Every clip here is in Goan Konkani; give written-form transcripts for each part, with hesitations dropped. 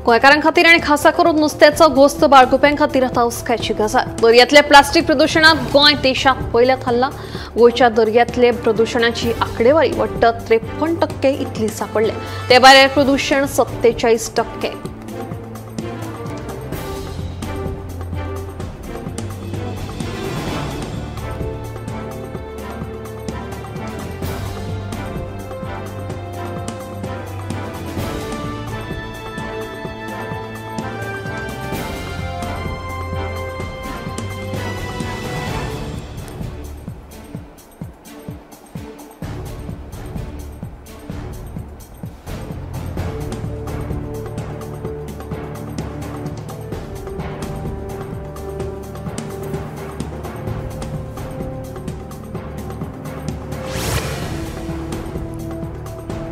गोंयकारां खातीर आनी खासा करून नुस्त्याचो गोस्त बाळगुप्यां खातीर आतां हुस्क्याची गजाल। दर्यांतल्या प्लास्टीक प्रदुशणांत गोंय देशांत पयल्या थारलां। गोंयच्या दर्यांतले प्रदुशणाची आंकडेवारी वट्ट 53% इतली सांपडल्या। ते भायर प्रदुशण 47%।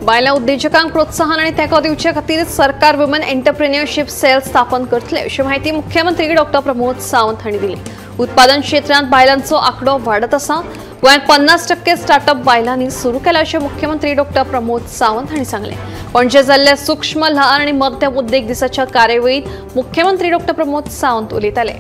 बायलां उद्देजकांक प्रोत्साहन आनी तेंको दिवचे खातीर सरकार वुमन एंटरप्रेन्योरशीप सेल स्थापन करतले अशी म्हायती मुख्यमंत्री डॉ प्रमोद सावंत हांणी दिली। उत्पादन क्षेत्रांत बायलांचो आंकडो वाडत आसा। गोंयांत 50% स्टार्टअप बायलांनी सुरू केला अशें मुख्यमंत्री डॉ प्रमोद सावंत हांणी सांगलें। पणजे जाल्ल्या सूक्ष्म ल्हान आनी मध्यम उद्देग दिसाच्या कार्यावळींत मुख्यमंत्री डॉ प्रमोद सावंत उलयताले।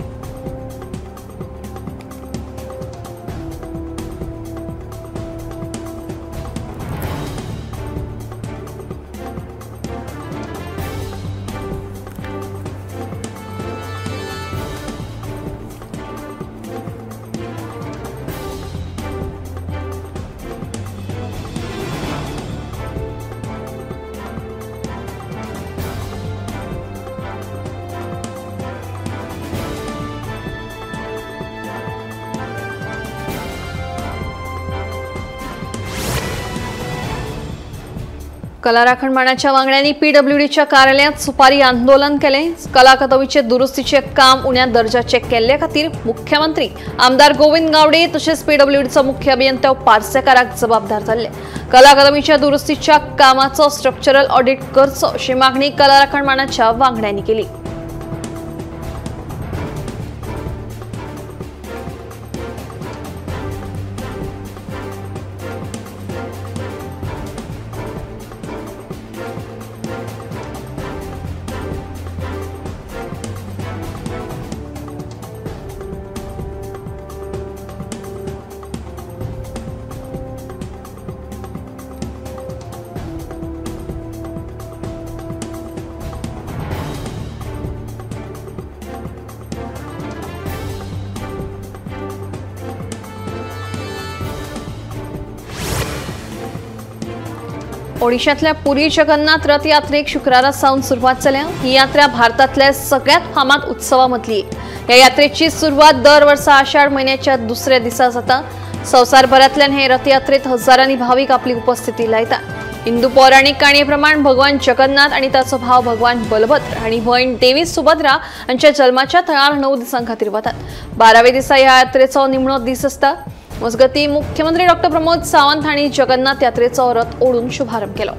कला राखण मांडाच्या वांगड्यांनी पीडब्ल्यूडीच्या कार्यालयात सुपारी आंदोलन केले। कला अकादमीचे दुरुस्तीचे काम उण्या दर्जाचे केल्ले खातीर मुख्यमंत्री आमदार गोविंद गावडे तसेच पीडब्ल्यूडीचो मुख्य अभियंता पार्सेकाराक जबाबदार जाल्ले। कला अकादमीच्या दुरुस्तीच्या कामाचो स्ट्रक्चरल ऑडिट करचो अशी मागणी कला राखण मांडाच्या वांगड्यांनी केली। ओडिशातल्या पुरी जगन्नाथ रथ यात्रेक शुक्रारा सावन सुरवात जाल्या। ही यात्रा भारतातल्या सगळ्यात फामाद उत्सवामधली। या यात्रेची सुरवात दर वर्सा आषाढ महिन्याच्या दुसऱ्या दिसा जाता। संवसारभरांतल्यान हे रथयात्रेत हजारांनी भाविक आपली उपस्थिती लायतात। हिंदू पौराणिक काणयेप्रमाण भगवान जगन्नाथ आणि ताचो भाव भगवान बलभद्र आणि भयण देवी सुभद्रा हांच्या जल्माच्या थळार 9 दिसां खातीर वतात। 12व्या दिसा ह्या यात्रेचो निमणो दीस आसता। मजगती मुख्यमंत्री डॉ प्रमोद सावंत हांणी जगन्नाथ यात्रेचो रथ ओडून शुभारंभ केलो।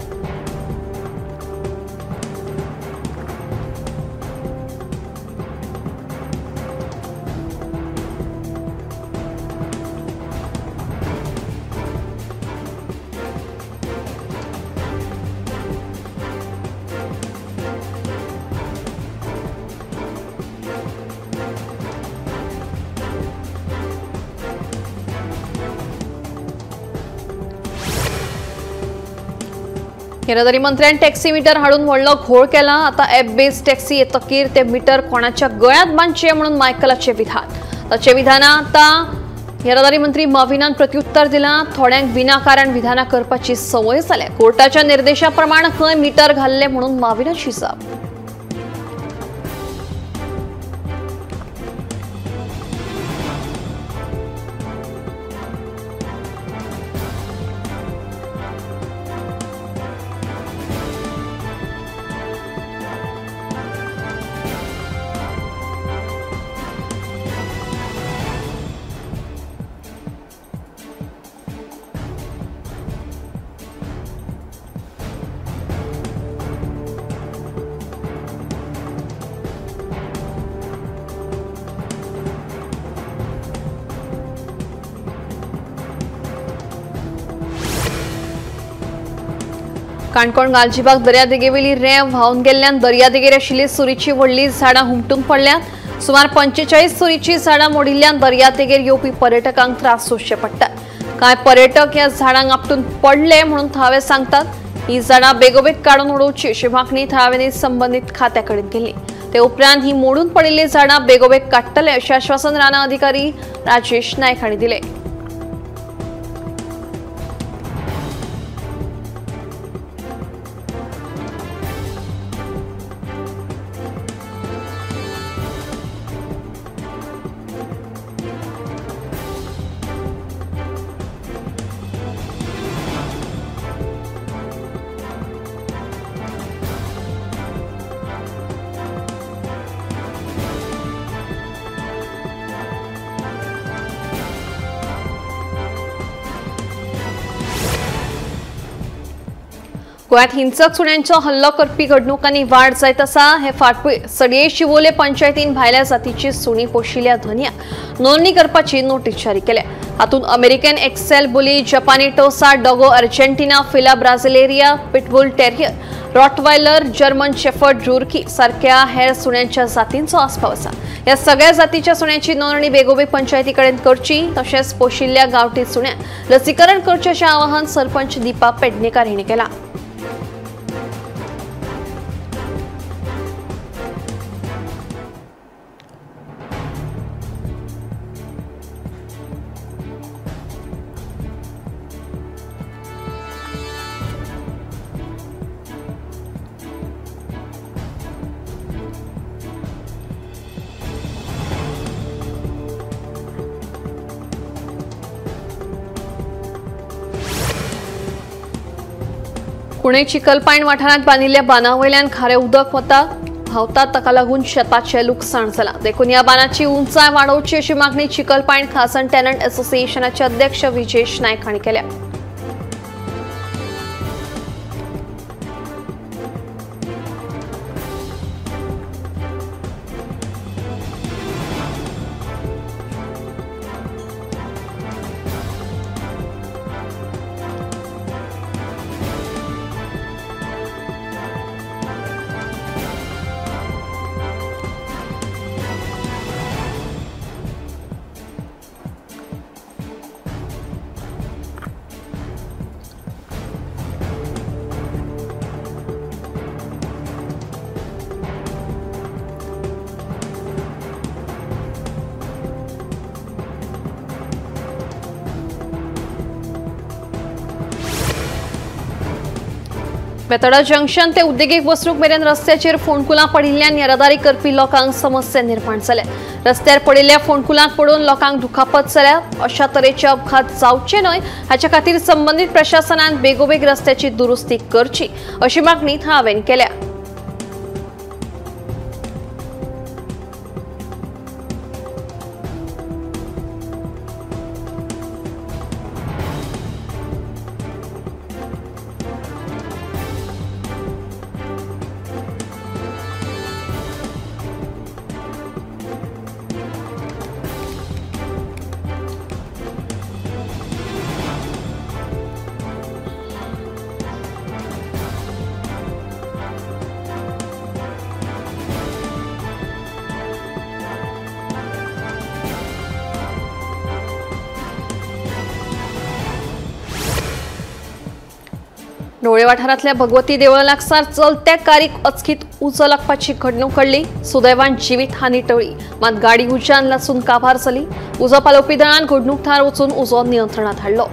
येरादारी मंत्र्यान टॅक्सी मीटर हाडून व्हडलो घोळ केला। आता ॲप बेस्ड टॅक्सी येतकीर ते मीटर कोणाच्या गळ्यात बांदचे म्हणून मायकलाचे विधान। ताचे विधाना आता येरादारी मंत्री माविनान प्रत्युत्तर दिला। थोड्यांक विनाकारण विधानां करपाची संवय जाल्या। कोर्टाच्या निर्देशा प्रमाण खंय मीटर घाल्ले म्हणून माविनाची जाप। काणकोण गालजीबाग दर्यादेगेवेली रेंव व्हांवन गेल्ल्यान दर्यादेगेर आशिल्ली सुरीची व्हडली झाडां हुमटून पडल्यात। सुमार 45 सुरीची झाडां मोडिल्ल्यान दर्यादेगेर येवपी पर्यटकांक त्रास सोंसचे पडटात। कांय पर्यटक ह्या झाडांक आपटून पडले म्हणून थळावे सांगतात। ही झाडां बेगोबेग काडून उडोवची अशी मागणी थळाव्यांनी संबंदीत खात्या कडेन केली। ते उपरांत ही मोडून पडिल्ली झाडां बेगोबेग काडटले अशें आश्वासन रानां अधिकारी राजेश नायक हांणी दिलें। गोव्यात हिंसक सुण्यांचो हल्लो करपी घडणुकांनी वाड जायत आसा। हे फाटभूंयेर सडये शिवोले पंचायतीन भायल्या जातीची सुणी पोशिल्ल्या धनयाक नोंदणी करपाची नोटीस जारी केल्या। हातूंत अमेरिकन एक्सेल बुली, जपानी Tosa, Dogo Argentina, Fila Brasileira, pitbull terrier, Rottweiler, German shepherd, Yorkie सारख्या हेर सुण्यांच्या जातींचो आस्पाव आसा। ह्या सगळ्या जातीच्या सुण्यांची नोंदणी बेगोबेग पंचायती कडेन करची, तशेंच पोशिल्ल्या गांवठी सुण्यांक लसीकरण करचें अशें आवाहन सरपंच दीपा पेडणेकार हिणें केलां। पुणे चिखलपायण वाठारांत बांदिल्ल्या बांदावयल्यान खारें उदक वता व्हांवता, ताका लागून शेताचें लुकसाण जालां। देखून ह्या बांदाची उंचाय वाडोवची अशी मागणी चिखलपायण खासन टॅनंट असोसिएशनाचे अध्यक्ष विजेश नायक हांणी केल्या। बेतोडा जंक्शन ते उद्देगीक वसणूक मेरेन रस्त्याचेर फोंडकुलां पडिल्ल्यान येरादारी करपी लोकांक समस्या निर्माण जाल्या। रस्त्यार पडिल्ल्या फोंडकुलांक पडून लोकांक दुखापत जाल्या। अशा तरेचे अपघात जावचे न्हय हाचे खातीर संबंदीत प्रशासनान बेगोबेग रस्त्याची दुरुस्ती करची अशी मागणी थळाव्यांनी केल्या। ढोळे वाठारांतल्या भगवती देवळा लागसार चलत्या कारीक अचकीत उजो लागपाची घडणूक घडली। सुदैवान जिवीत हानी टळ्ळी, मात गाडी उज्यान लासून काबार जाली। उजो पालोवपी दळान घडणूक थळार वचून उजो नियंत्रणांत हाडलो।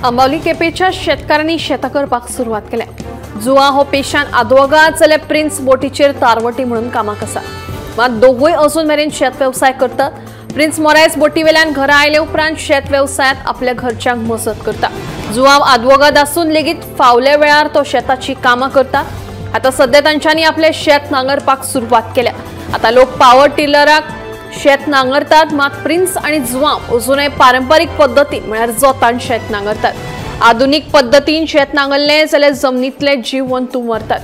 आंबावली केपेच्या शेतकारांनी शेतां करपाक सुरवात केल्या. जुआ हो पेशान आदवोगाद जाल्यार प्रिन्स बोटीचेर तारवटी म्हणून कामाक आसा. मात दोगूय अजून मेरेन शेत वेवसाय करतात. प्रिन्स मोरायस बोटीवेल्यान घरा आयले उपरांत शेत वेवसायांत आपल्या घरच्यांक मजत करता. जुआ आदवोगाद आसून लेगीत फावल्या वेळार तो शेताची कामां करता. आतां सद्या तांच्यांनी आपले शेत नांगरपाक सुरवात केल्या. आतां लोक पावर टिलराक शेत नांगरतात, मात प्रिन्स आनी जुआंव अजूनय पारंपारीक पद्दतीन म्हळ्यार जोतान शेत नांगरतात. आधुनीक पद्दतीन शेत नांगरलें जाल्यार जमनींतले जीवजंतू मरतात,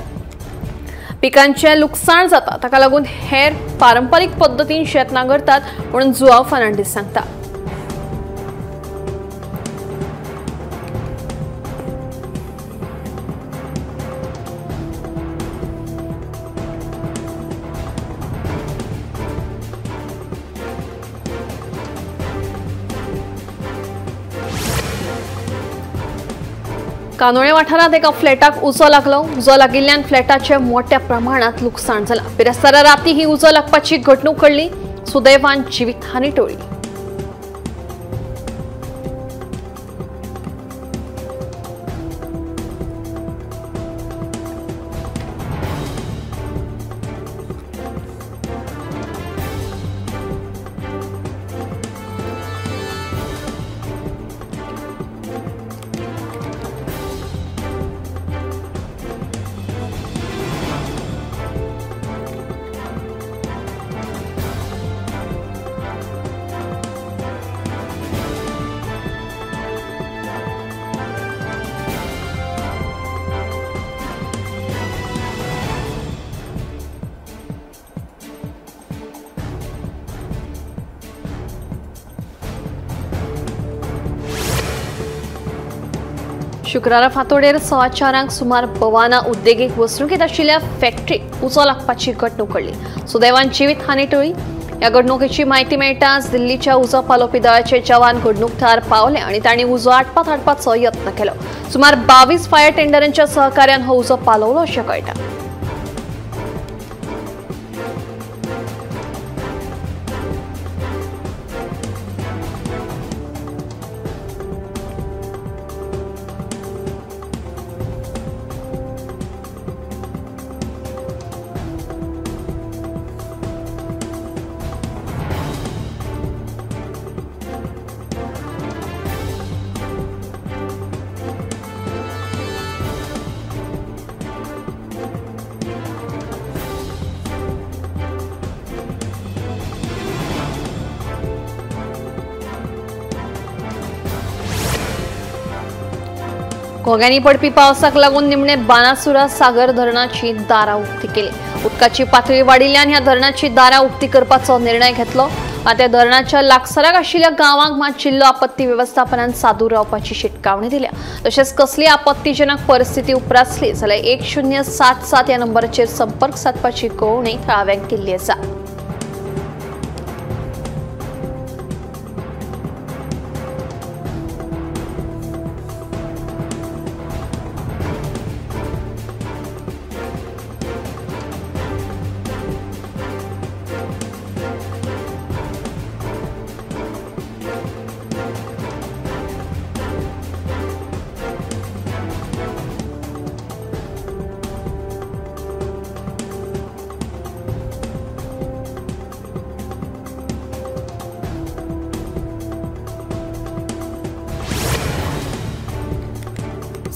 पिकांचें लुकसाण जाता. ताका लागून हेर पारंपारीक पद्दतीन शेत नांगरतात म्हणून जुआंव फर्नांडीस सांगता. कानोळे वाठारांत एका फ्लॅटाक उजो लागलो. उजो लागिल्ल्यान फ्लॅटाचें मोठ्या प्रमाणांत लुकसाण जालां. बिरेस्तारा राती ही उजो लागपाची घडणूक घडली. सुदैवान जिवीतहानी टळ्ळी. शुक्रारा फांतोडेर 4:15 सुमार पवाना उद्देगीक वसणुकेंत आशिल्ल्या फॅक्टरीक उजो लागपाची घडणूक घडली. सुदैवान जिवीत हानी टळ्ळी. ह्या घडणुकेची म्हायती मेळटाच दिल्लीच्या उजो पालोवपी दळाचे जवान घडणूक थळार पावले आनी तांणी उजो आटपात हाडपाचो यत्न केलो. सुमार 22 फायर टेंडरांच्या सहकार्यान हो उजो पालवलो अशें कळटा. घोग्यांनी पडपी पावसाक लागून निमणे बाणासुरा सागर धरणाची दारां उक्ती केली. उदकाची पातळी वाडिल्ल्यान ह्या धरणाची दारां उक्ती करपाचो निर्णय घेतलो. मात त्या धरणाच्या लागसाराक आशिल्ल्या गांवांक मात जिल्लो आपत्ती वेवस्थापनान सादूर रावपाची शिटकावणी दिल्या. तशेंच कसली आपत्तीजनक परिस्थिती उप्रासली जाल्यार 1077 ह्या नंबराचेर संपर्क सादपाची कळोवणी थळाव्यांक केल्ली आसा.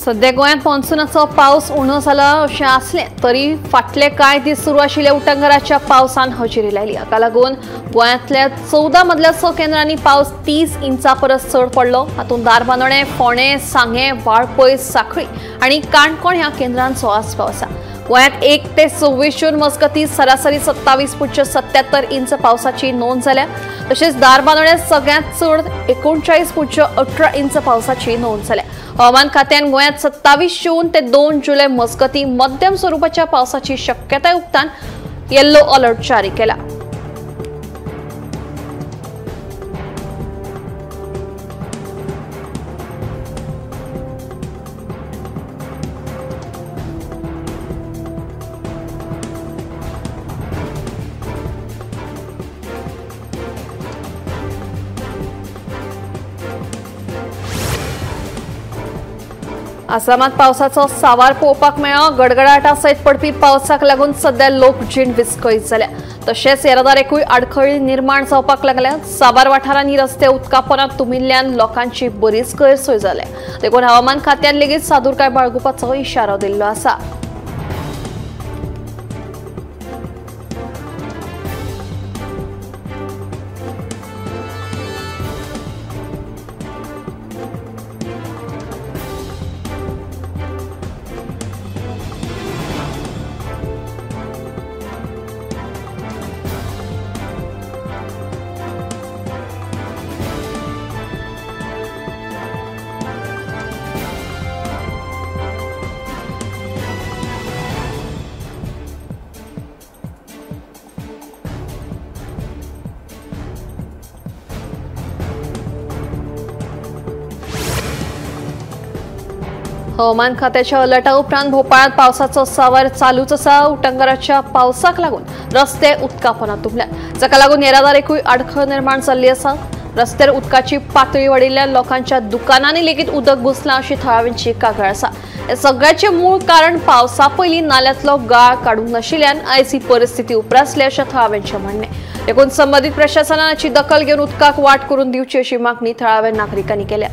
सध्या गोंयांत मॉन्सूनाचो पावस उणो जाला अशें आसलें तरी फाटले कांय दीस सुरू आशिल्ल्या उटंगराच्या पावसान हजेरी लायली. हाका लागून गोंयांतल्या 14 मदल्या 6 केंद्रांनी पावस 30 इंचा परस चड पडलो. हातूंत धारबांदोडें, फोंडें, सांगें, वाळपय, सांखळी आनी काणकोण ह्या केंद्रांचो आस्पाव आसा. गोंयांत 1 ते 26 जून मजगतीं सरासरी 27.77 इंच पावसाची नोंद जाल्या. तशेंच धारबांदोड्यां सगळ्यांत चड 39.18 इंच पावसाची नोंद जाल्या. हवामान खात्यान गोंयांत 27 जून ते 2 जुलय मजगतीं मध्यम स्वरुपाच्या पावसाची शक्यताय उक्तावन येल्लो अलर्ट जारी केला. आसामात पावसाचो सावार पळोवपाक मेळ्ळो. गडगडाटा सयत पडपी पावसाक लागून सध्या लोकजीण विस्कळीत जाल्या. तशेंच येरादारीकूय आडखळी निर्माण जावपाक लागल्या. साबार वाठारांनी रस्ते उदका पोरांत तुमिल्ल्यान लोकांची बरीच गैरसोय जाल्या. देखून हवामान खात्यान लेगीत सादूरकाय बाळगुपाचो इशारो दिल्लो आसा. हवामान खात्याच्या अलर्टा उपरांत भोपाळात पावसाचो सावार चालूच आसा. उटंगाराच्या पावसाक लागून रस्ते उदका पोंदा तुंबल्यात, जाका लागून येरादारीकूय आडखळ निर्माण जाल्ली आसा. रस्त्यार उदकाची पातळी वाडिल्ल्यान लोकांच्या दुकानांनी लेगीत उदक घुसलां अशी थळाव्यांची कागाळ आसा. हे सगळ्याचें मूळ कारण पावसा पयलीं नाल्यांतलो गाळ काडूंक नाशिल्ल्यान आयज ही परिस्थिती उप्रासल्या अशें थळाव्यांचें म्हणणें. देखून संबंदीत प्रशासनान हाची दखल घेवन उदकाक वाट करून दिवची अशी मागणी थळाव्या नागरिकांनी केल्या.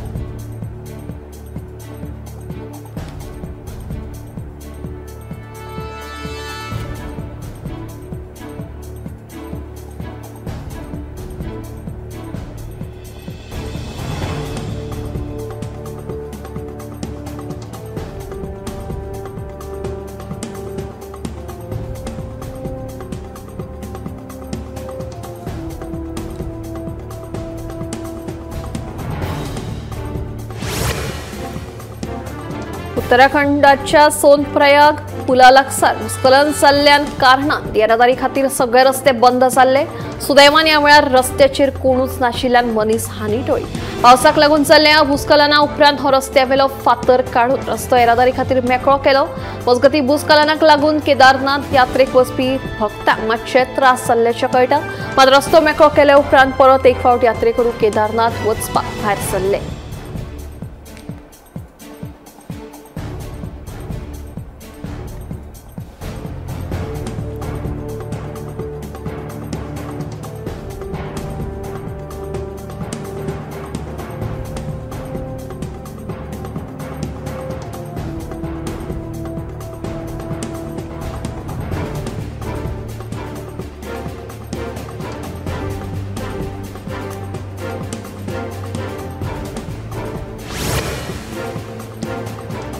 उत्तराखंडाच्या सोनप्रयाग पुला लागसार भूस्खलन जाल्ल्यान कारणान येरादारी खातीर सगळे रस्ते बंद जाल्ले. सुदैवान ह्या वेळार रस्त्याचेर कोणूच नाशिल्ल्यान मनीस हानी टळ्ळी. पावसाक लागून जाल्ल्या भूस्खलना उपरांत हो रस्त्यावेलो फातर काडून रस्तो येरादारी खातीर मेकळो केलो. मजगतीं भूस्खलनाक लागून केदारनाथ यात्रेक वचपी भक्तांक मातशे त्रास जाल्ल्याचें कळटा. मात रस्तो मेकळो केल्या उपरांत परत एक फावट यात्रेकरू केदारनाथ वचपाक भायर सरले.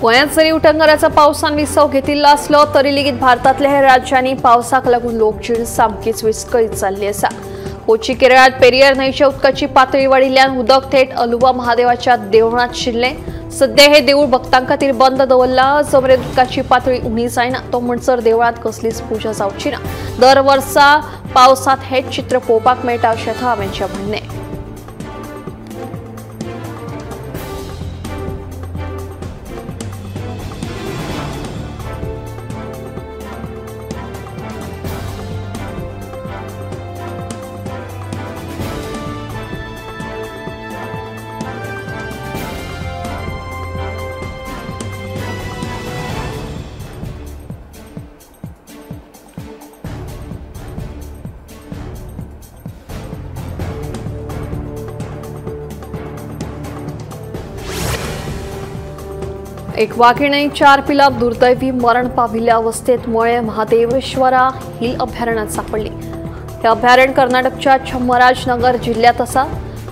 गोंयांत जरी उटंगाराच्या पावसान विसव घेतिल्लो आसलो तरी लेगीत भारतांतल्या हेर राज्यांनी पावसाक लागून लोकजीण सामकीच विस्कळीत जाल्ली आसा. कोची केरळांत पेरियर न्हंयच्या उदकाची पातळी वाडिल्ल्यान उदक थेट अलुवा महादेवाच्या देवळांत शिरलें. सध्या हे देवूळ भक्तां खातीर बंद दवरलां. जो मेरेन उदकाची पातळी उणी जायना तो म्हणसर देवळांत कसलीच पुजा जावची ना. दर वर्सा पावसांत हेच चित्र पळोवपाक मेळटा अशें थळाव्यांचें म्हणणें. एक वाघिणी 4 पिलां दुर्दैवी मरण पाविल्ल्या अवस्थेत मळे महादेवेश्वरा हिल अभयारण्यात सापडली. हे अभयारण्य कर्नाटकच्या चमराजनगर जिल्ह्यात आसा.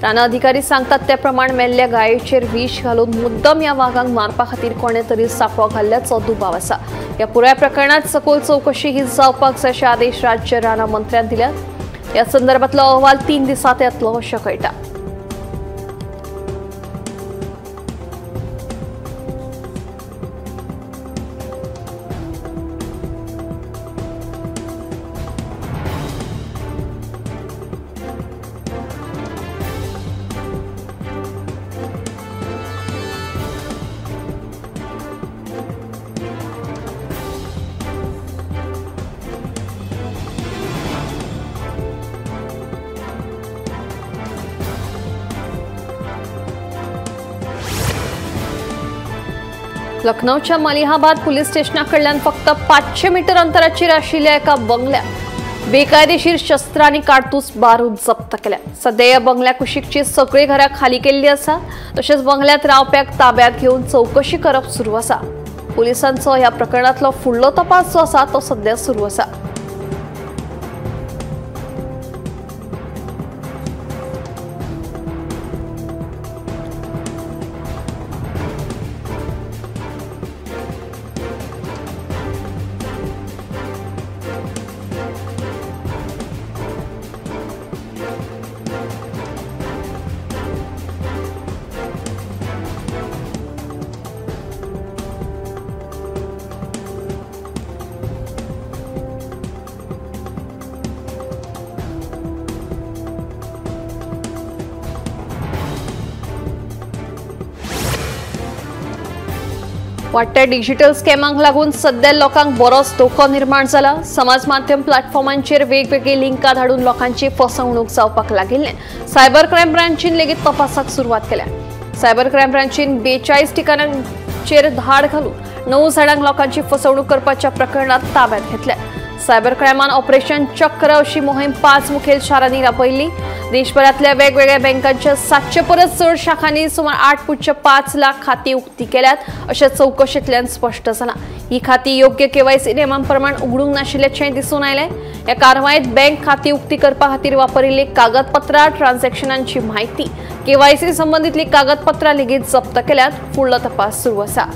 रान अधिकारी सांगतात त्या प्रमाण मेल्ल्या गायेचेर विष घालून मुद्दम ह्या वागांक मारपा खातीर कोणे तरी सांपळो घाल्ल्याचो दुबाव आसा. ह्या पुराय प्रकरणात सखोल चवकशी ही जावपाक जाय अशे आदेश राज्य रान मंत्र्यान दिल्यात. ह्या संदर्भातलो अहवाल 3 दिसांत येतलो अशें कळटा. लखनौच्या मलिहाबाद पुलीस स्टेशना कडल्यान फक्त 500 मीटर अंतराचेर आशिल्ल्या एका बंगल्यात बेकायदेशीर शस्त्रां आनी काडतूस बारूद जप्त केल्या। सध्या ह्या बंगल्या कुशीकची सगळीं घरां खाली केल्ली आसा। तशेंच बंगल्यात रावप्याक ताब्यात घेवन चवकशी करप सुरू आसा। पुलिसांचो ह्या प्रकरणांतलो फुडलो तपास जो आसा तो सध्या सुरू आसा। वाडट्या डिजिटल स्कॅमांक लागून सध्या लोकांक बरोच धोको निर्माण जाला। समाज माध्यम प्लॅटफॉर्मांचेर वेगवेगळी लिंकां धाडून लोकांची फसवणूक जावपाक लागिल्ल्यान सायबर क्रायम ब्रांचीन लेगीत तपासाक सुरवात केल्या। सायबर क्रायम ब्रांचीन 42 ठिकाणांचेर धाड घालून 9 जाणांक लोकांची फसवणूक करपाच्या प्रकरणात ताब्यात घेतल्या। सायबर क्रायमान ऑपरेशन चक्र अशी मोहीम 5 मुखेल शारांनी राबयली। देशभरातल्या वेगवेगळ्या बँकांच्या 700 परस चड शाखांनी सुमार 8.5 लाख खाती उक्ती केल्यात अशें चवकशेंतल्यान स्पश्ट जालां। ही खाती योग्य केवायसी नेमांप्रमाण उगडूंक नाशिल्ल्याचें दिसून आयलें। ह्या कारवायेंत बँक खाती उक्ती करपा खातीर वापरिल्ली कागदपत्रां, ट्रान्झॅक्शनांची म्हायती, केवायसी संबंदीतली कागदपत्रां लेगीत जप्त केल्यात। फुडलो तपास सुरू आसा।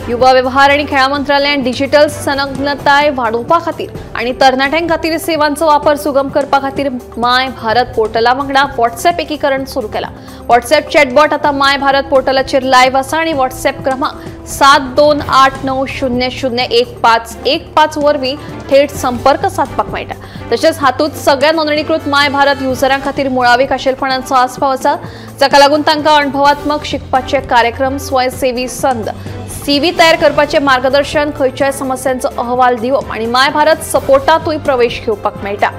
युवा व्यवहार आणि खेळां मंत्रालयान डिजिटल संलग्नताय वाडोवपा खातीर आनी तरणाट्यां खातीर सेवांचो वापर सुगम करपा खातीर my Bharat पोर्टला वांगडा व्हॉट्सएप एकीकरण सुरू केला। व्हॉट्सएप चॅटबॉट आतां my Bharat पोर्टलाचेर लायव्ह आसा आनी व्हॉट्सएप क्रमांक 7289 00 15 15 वरवीं थेट संपर्क सादपाक मेळटा। तशेंच हातूंत सगळ्या नोंदणीकृत my Bharat युजरां खातीर मुळावी खाशेलपणांचो आस्पाव आसा, जाका लागून तांकां अणभवात्मक शिकपाचे कार्यक्रम, स्वयंसेवी संद, सीव्ही तयार करपाचे मार्गदर्शन, खंयच्याय समस्यांचो अहवाल दिवप आनी my Bharat सपोर्टांतूय प्रवेश घेवपाक मेळटा।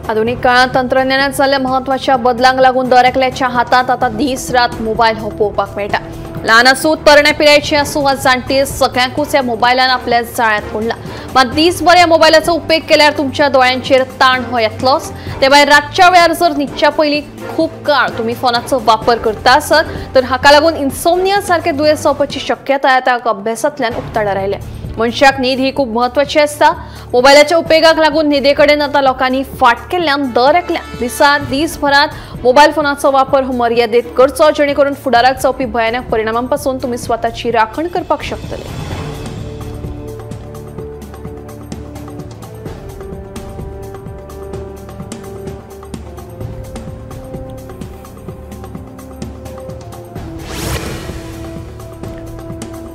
आधुनिक काळात तंत्रज्ञानात जाल्ल्या महत्वाच्या बदलांक लागून दर एकल्याच्या हातात आता दीस रात मोबायल हो पळोवपाक मेळटा। ल्हान आसूं, तरणे पिरायेची आसूं वा जाणटी, सगळ्यांकूच ह्या मोबायलान आपल्या जाळ्यांत ओडला। मात दीसभर ह्या मोबायलाचो उपेग केल्यार तुमच्या दोळ्यांचेर ताण हो येतलोच। ते भायर रातच्या वेळार जर न्हिदच्या पयलीं खूब काळ तुमी फोनाचो वापर करता आसत तर हाका लागून इन्सोमनिया सारके दुयेंस जावपाची शक्यताय आतां अभ्यासांतल्यान उक्ताडार आयल्या। मनशाक न्हीद ही खूब म्हत्वाची आसता। मोबायलाच्या उपेगाक लागून न्हिदे कडेन आतां लोकांनी फाट केल्ल्यान दर एकल्यान दिसा दीसभरात मोबायल फोनाचो वापर हो मर्यादेत करचो, जेणे करून फुडाराक जावपी भयानक परिणामांपासून तुमी स्वताची राखण करपाक शकतले।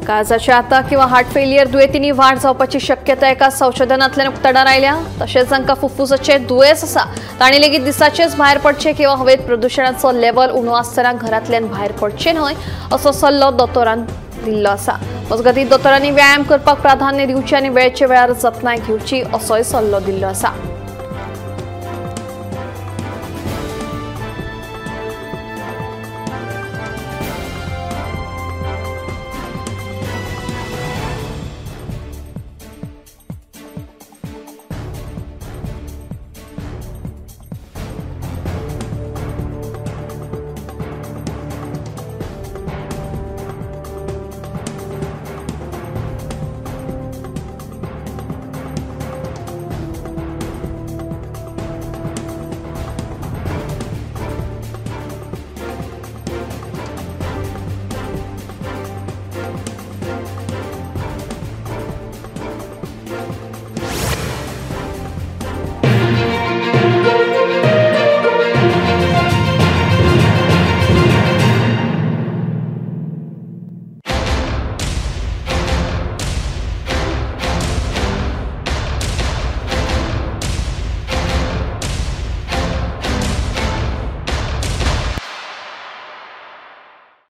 काळजाच्या आताक किंवा हार्ट फेलियर दुयेंतींनी वाड जावपाची शक्यता एका संशोधनांतल्यान उक्ताडार आयल्या। तशेंच जांकां फुफ्फुसाचें दुयेंस आसा तांणी लेगीत दिसाचेच भायर पडचें किंवा हवेत प्रदुशणाचो लेवल उणो आसतना घरांतल्यान भायर पडचें न्हय असो सल्लो दोतोरान दिल्लो आसा। मजगतीं दोतोरांनी व्यायाम करपाक प्राधान्य दिवचें आनी वेळचे वेळार जतनाय घेवची असोय सल्लो दिल्लो आसा।